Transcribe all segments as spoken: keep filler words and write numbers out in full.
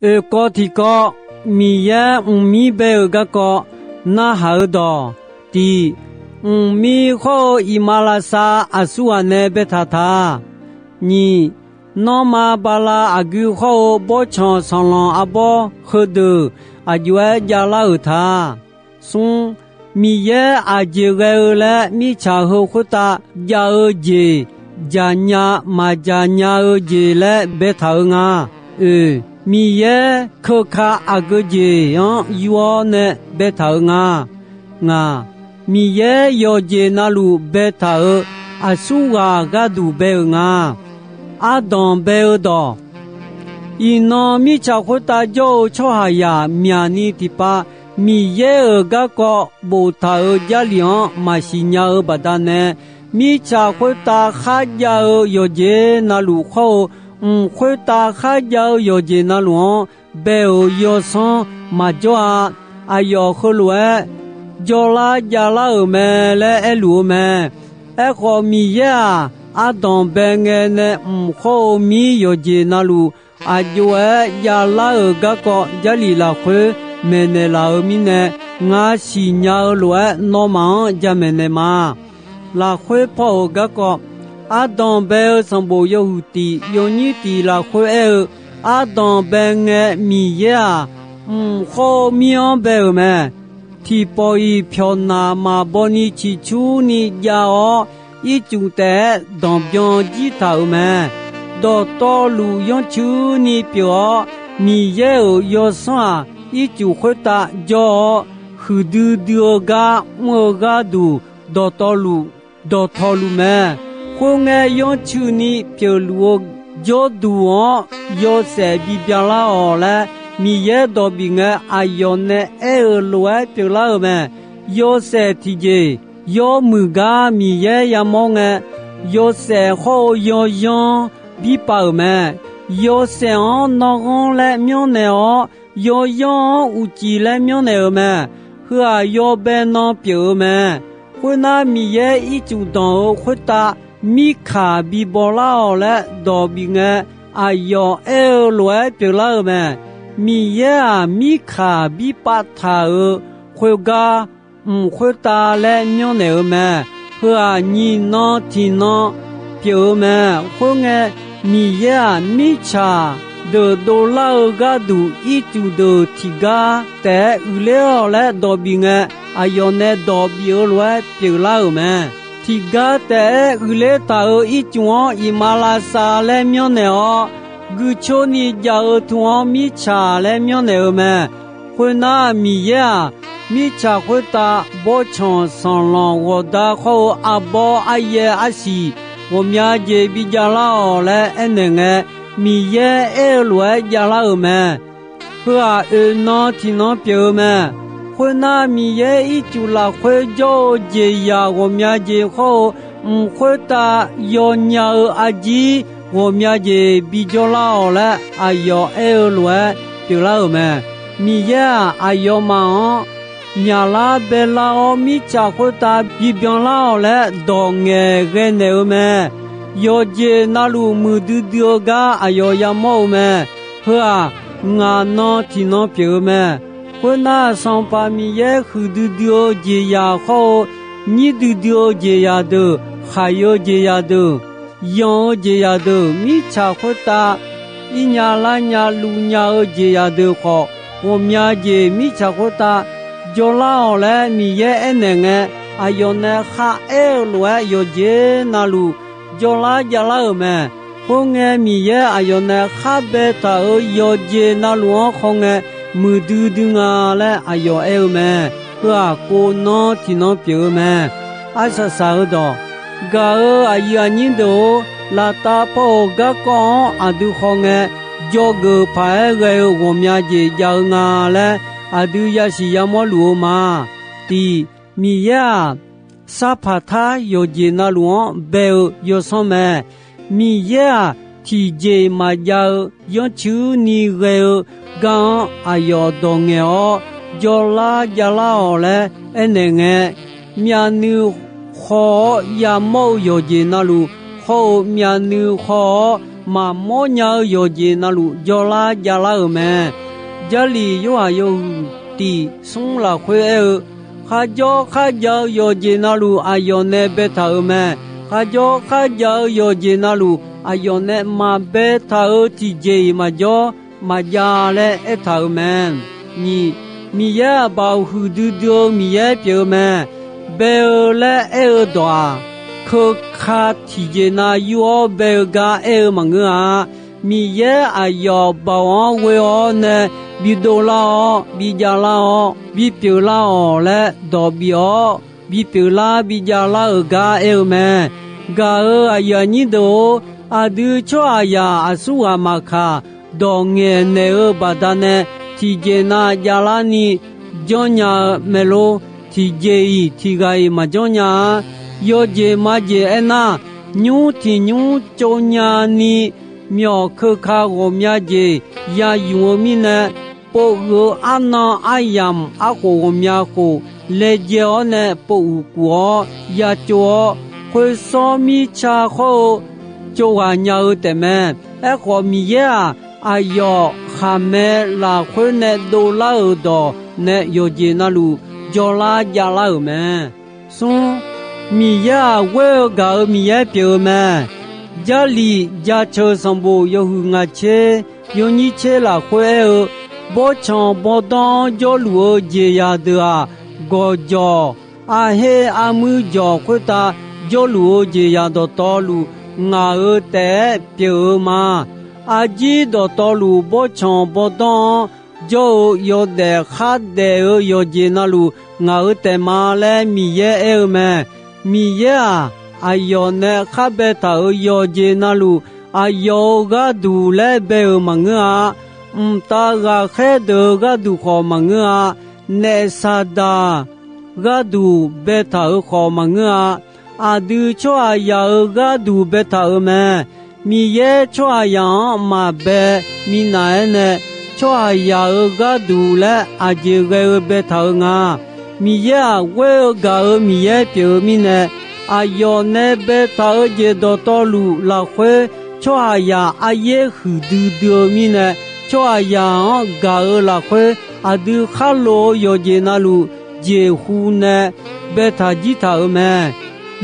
Oeqkawv tiqkawv, Miqyaer mqmir bae-euq garkawv narhaq-eu dawq. Tiq, mqmir hawr-eu iqmalavshav aqsurghaq nae baetaq ta. Nyiq, nanrma bala aqgui hawr-eu bawrtsanq sanqlanq arbawr heudeuq aqjox-aer javlar-euq ta. Smr, Miqyaer aqjeq ghae-eu laer mirtsaq heu khoertav jav-eu jeq, jaqnya maqjaqnya-eu jeq laer baetaq-eu nga. Oeq, Miqyaer keuka aqgeu jeq-anr yur-awr nae baetaq-eu nga. Ngaq, Miqyaer yawqjeq navluf baetaq-euq aqsurghaq gharduq bae-euq nga. Ardanq bae-eu dawq. Iqnan mirtsaq khoertav jawr-eu tsawrhaqzaq myaqni tiqpav Miqyaer-euq garkawv boftaq-euq Jarlif-anr maqsiq nya-eu baqdanae, mirtsaq khoertav kharjav-eu yawqjeq navluf hawr-eu, mq khoertav kharjav-eu yawqjeq navluf-anr bae-euq yawsanr maqjawr-a. Aqyawf heulof-aer jawrlar javlar-euq mae laer aerluf-eu mae. Aerkhawf, Miqyaer-aq, ardanq bae ngae nae mq hawr-eu mir yawqjeq navluf aqjox-aer javlar-euq garkawv Jarlif lafkhoer maeqnaeq laf-euq mirnae, ngar siqnya-eu lof-aer nawmaf-anr jamaeq naeq ma. Lafkhoer paw-euq garkawv, ardanq bae-eu sanqbof yawhuiq tiq yawnyir tiq lafkhoer aer-eu, ardanq bae ngae Miqyaer-aq, mq hawr-eu mir-anr bae-euq mae. Tiqpawf-iq pyawqnaq maqbaw ni ciqcurni jav-awr, ircuf taef-aer danqbyan jir taq-euq mae. Dawqtawvluf yanrcuini pyeuf-awr, Miqyaer-euq yawsanr-aq, ircuf khoertav jawr-awr, huiqdui dui-eu gar mr-eu gharduq dawqtawvluf dawqtawvluf mae. Khoerngae, yanrcuini pyeufluf-eu jawrduq-anr yawshaef bibyan lar-awq laer Miqyaer dawq bif ngae, aqyawf nae aer-eu lof-aer pyeuflar-euq mae. Yawshaef tiqjeq yawmuiq gar Miqyaer yamawr ngae, yawshaef hawr-eu yawyanr birpav-euq mae. Yawshaef-anr nanghanr laer myanrnaeq-awr, yawyanr-anr uqcif laer myanrnaeq-euq mae. Heu-aq, yawbae nan pyeuf-eu mae. Khoernar, Miqyaer ircuf danq-eu khoertav mirkaq bibaw lar-awq laer dawq bif ngae, aqyawf aer-eu lof-aer pyeuflar-euq mae. Miqyaer-aq, mirkaq birpav taq-euq khoergar, mq khoertav laer myanrnaeq-eu mae. Heu-aq, nyiq nan tiq nan pyeuf-eu mae. Khoerngae, Miqyaer-aq, mirtsaq deuq dovlar-eu gharduq ircuf deuq tiqgar taef-aer uiqler-awq laer dawq bif ngae, aqyawf nae dawq bif-eu lof-aer pyeuflar-euq mae. Tiqgar taef-aer uiqler taq-euq ircuf-anr iqmalavshav laer myanrnaeq-awr, guicoerni jav-eu tu-anr mirtsaq laer myanrnaeq-eu mae. Khoernar, Miqyaer-aq, mirtsaq khoertav bawrtsanq sanqlanq ghawqda hawr-eu arbawr aryaer arsiq ghawqmya jeq bijav lar-awq laer aernaeq ngae, Miqyaer aer-eu lof-aer javlar-euq mae. Heu-aq, oeq nan tiq nan pyeuf-eu mae. Khoernar, Miqyaer ircuf lafkhoer jawr-eu jeqzaq ghawqmya jeq hawr-eu, mq khoertav yawnya-eu arjir ghawqmya jeq bijawr lar-awq laer aqyawf aer-eu lof-aer pyeuflar-euq mae. Miqyaer-aq, aqyawfmaf-anr myaqlar baelar-awr, mirtsaq khoertav bibyan lar-awq laer dawq ngaeqghae naeq-eu mae. Yawqjeq navluf muiqdui dui-eu gar aqyawf yamawr-eu mae. Heu-aq, ngaq nan tiq nan pyeuf-eu mae. Khoernar, Sanqpaq Miqyaer huiqdui dui-eu jeqzaq hawr-eu, nyir duidui-eu jeqzaq deuq, khaq-eu jeqzaq deuq, yanq-eu jeqzaq deuq, mirtsaq khoertav irnya larnya luvnya-eu jeqzaq deuq khawf, ghawqmya jeq mirtsaq khoertav jawrlar-awq laer Miqyaer aernaeq ngae, aqyawf nae kharaer-eu lof-aer yawqjeq navluf jawrlar javlar-euq mae. Khoerngae, Miqyaer aqyawf nae khar baetaq-euq yawqjeq navluf-anr khawngae, muiqdui dui nga laer aqyawf aer-eu mae. Heu-aq, kov nan tiq nan pyeuf-eu mae. Arsaq saq-eu dawq, gaq-euq aqyuif aqnyir deuq-or, laftav paw-euq garkawv-anr aqdui khawngae, dzawgeuf paq-aer ghae-eu ghawqmya jeq jav-eu nga laer aqdui yasiq yamawr luf-eu ma. Tiq, Miqyaer-aq, sarpaq tar yawqjeq navluf-anr bae-eu yawsanr mae. Miqyaer-aq, tiqjeq maqjav-eu yanrcuini ghae-eu gar-anr aqyawf dawq ngaeq-awr, jawrlar javlar-awq laer aernaeq ngae, myavnuiv khaw-awr yamawr-eu yawqjeq navluf hawr-eu, myavnuiv khaw-awr maqmawr nya-eu yawqjeq navluf jawrlar javlar-euq mae. Jarlif Yorhaq yawhuiq tiq smr lafkhoer aer-eu, kharjawr kharjav-eu yawqjeq navluf aqyawf nae baetaq-euq mae. Kharjawr kharjav-eu yawqjeq navluf aqyawf nae maqbaetaq-euq tiqjeq-iq maqjawr maqjav laer aertaq-euq mae. Nyiq, Miqyaer-aq, Baoq huiqdui dui-eu Miqyaer pyeuf-eu mae. Bae-eu laer aer-eu dawq-aq, keuka tiqjeq nav yur-awr bae-eu gar aer-eu maqngeur-a. Miqyaer aqyawf Baoq-anr ghoe-awr nae bidov lar-awr, bijav lar-awr, bipyeuf lar-awq laer dawq bif-awr, bipyeuf lar bijav lar-euq gar aer-eu mae. Gaq-euq aqyuif aqnyir deuq-or, aqdui tsawrhaqzaq aqsurghaq maqkaq, dawq ngaeqnaeq-eu baqdanae tiqjeq nav javlarni janrnya-eu maeqlor, tiqjeq-iq tiqghaq-iq maqjanr nya-a. Yawjeq majeq aernar, nymr tiq nymr tsovnya ni, myawq keuka ghawqmya jeq ya ymq-eu mirnae, pov uiq-eu arnan aryamq arkhof ghawqmya khof laejae-awr nae pov uiq kuf-awr ya tsov-awr, khoersawr mirtsa khawr-eu tsov ghaq nya-eu taefmae. Aerkhawf, Miqyaer-aq, aqyawf khaqmae lafkhoer nae dovlar-euq dawq nae yawqjeq navluf jawrlar javlar-euq mae. Smr, Miqyaer-aq, ghoer-eu gaq-euq Miqyaer pyeuf-eu mae. Jarlif jaceuq sanqbof yawhuiq ngaq tser yawnyir tser lafkhoer aer-eu, bawrtsanq bawrdanr-anr jawrluf-eu jeqzaq deuq-aq, gawqjawq arher armuir jawq khoertav jawrluf-eu jeqzaq dawqtawvluf ngaq-euq taef-aer pyeuf-eu ma. Arjir dawqtawvluf bawrtsanq bawrdanr-anr jawr-eu yawdaef khardaef-eu yawqjeq navluf ngaq-euq taef ma laer Miqyaer aer-eu mae. Miqyaer-aq, aqyawf nae khar baetaq-euq yawqjeq navluf, aqyawf-euq gharduq laer bae-euq maqngeur-a. Mqtav ghaqkhaer deuq-euq gharduq khawf maqngeur-a. Naef Saqdaq gharduq baetaq-euq khawf maqngeur-a. Aqdui tsawrhaqzaq-euq gharduq baetaq-euq mae. Miqyaer tsawrhaqzaq-anr maqbae minav-aer nae, tsawrhaqzaq-euq gharduq laer aqjeq ghae-eu baetaq-eu nga. Miqyaer-aq, ghoer-eu gaq-euq Miqyaer pyeuf-eu mirnae, aqyawf nae baetaq-eu jeq dawqtawvluf lafkhoer tsawrhaqzaq aryaer huiqdui dui-eu mirnae, tsawrhaqzaq-anr gaq-euq lafkhoer aqdui khar lof-eu yawqjeq navluf jeqhu nae baetaq jir taq-euq mae.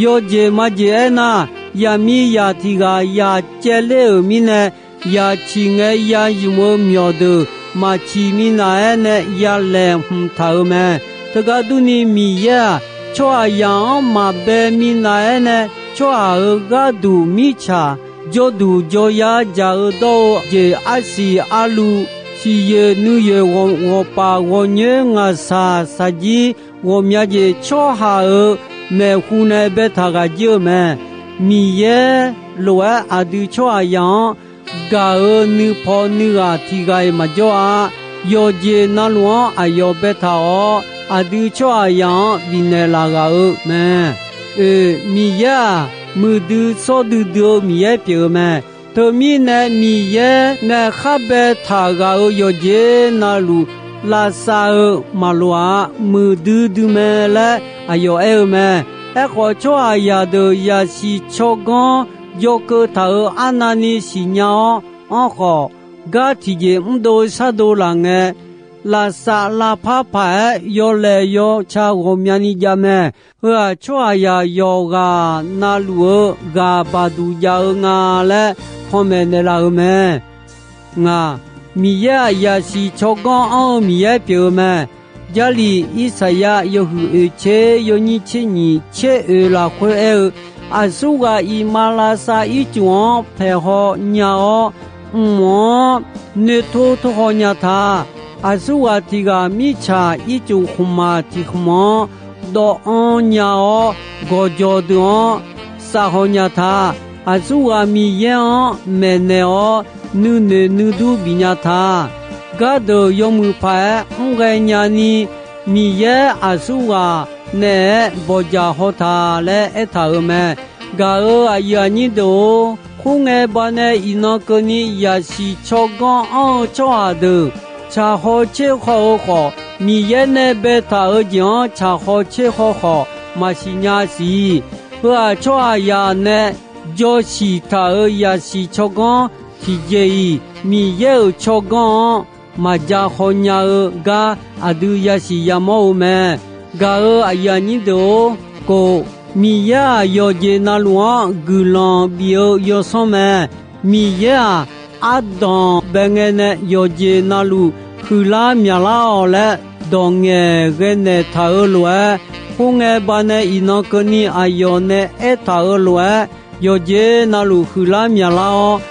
Yawjeq majeq aernar, yaqmiqzaq tiq ghaq yaq caevler-euq mirnae, yaq ciq ngae ya ymq-eu myawq deuq maq ciq minav-aer nae ya laeqhmq taq-euq mae. Teugar durni, Miqyaer-aq, tsawrhaqzaq-anr maqbae minav-aer nae, tsawrhaq-euq gharduq mirtsaq jawrduq jawryar dzaq-eu dawr-eu jeq arsiq arluv, siqyoeq nuiyoeq ghawqpaf ghawqnyoer ngaqshaq shaqjir ghawqmya jeq tsawrhaq-euq maeqhu nae baetaq ghaq jir-eu mae. Miqyaer lof-aer aqdui tsawrhaqzaq-anr gaq-euq nuipaw nuighaq tiq ghaq-iq maqjawr-a. Yawqjeq navluf-anr aqyawf baetaq-awr, aqdui tsawrhaqzaq-anr bifnaeq laf ghaq-eu mae. Oeq, Miqyaer-aq, muiqdui sawr duidui-eu Miqyaer pyeuf-eu mae. Teumirnae, Miqyaer nae khar baetaq ghaq-euq yawqjeq navluf lavsav-eu maqloq-a. Muiqdui dui mae laer aqyawf aer-eu mae. Aerkhawf, tsawrhaqzaq deuq zaqsiq tsawrganr yawkeuv taq-euq arnavni siqnya-awr, anrkhawf, gar tiqjeq mrdov shardov laf ngae, lavsav lavpar paq-aer yawlaeq yawca ghawqmyani jav mae. Heu-aq, tsawrhaqzaq yawqghaq navluf-eu ghaq baqduq jav-eu nga laer panmaeq naeqlaf-euq mae. Ngaq, Miqyaer-aq, zaqsiq tsawrganr anr-eu Miqyaer pyeuf-eu mae. Jarlif Irsaqyar yawhuiq oeq tser yawnyir tser nyiq tser oeq lafkhoer aer-eu, aqsurghaq iqmalavshav ircuf-anr paeqhaw nya-awr, mq-anr noeqtov tovhaw nya ta. Aqsurghaq tiq ghaq mirtsaq ircuf khmqmaq tiq khmq-anr dawvanr nya-awr, gawqjawq deuq-anr safhaw nya ta. Aqsurghaq Miqyaer-anr maeqnaeq-awr, nuinoeq nuidur bifnya ta. Gardeuq yawmuiq paq-aer mr ghaenya ni, Miqyaer aqsurghaq naeq-aer bawqjaq haw ta laer aertaq-euq mae. Gaq-euq aqyuif aqnyir deuq-or, khoerngae baqdanae iqnan keuvni zaqsiq tsawrganr anr-eu tsawrhaq deuq tsaqhaw tserkhaw-eu khawf, Miqyaer nae baetaq-eu jeq-anr tsaqhaw tserkhaw khawf maqsiq nya siq. Heu-aq, tsawrhaqzaq nae Jawrshiq taq-euq zaqsiq tsawrganr tiqjeq-iq, Miqyaer-euq tsawrganr-anr maqja khawnya-eu gar aqdui yasiq yamawr-eu mae. Gaq-euq aqyuif aqnyir deuq-or, kof, Miqyaer-aq, yawqjeq na luf-anr guiqlanq bif-eu yawsanr mae. Miqyaer-aq, ardanq bae ngae nae yawqjeq na luf huiqlar myaqlar-awq laer dawq ngaeqghae naeqtaq-euq lof-aer, khoerngae baqdanae iqnan keuvni aqyawf nae aertaq-euq lof-aer, yawqjeq na luf huiqlar myaqlar-awr,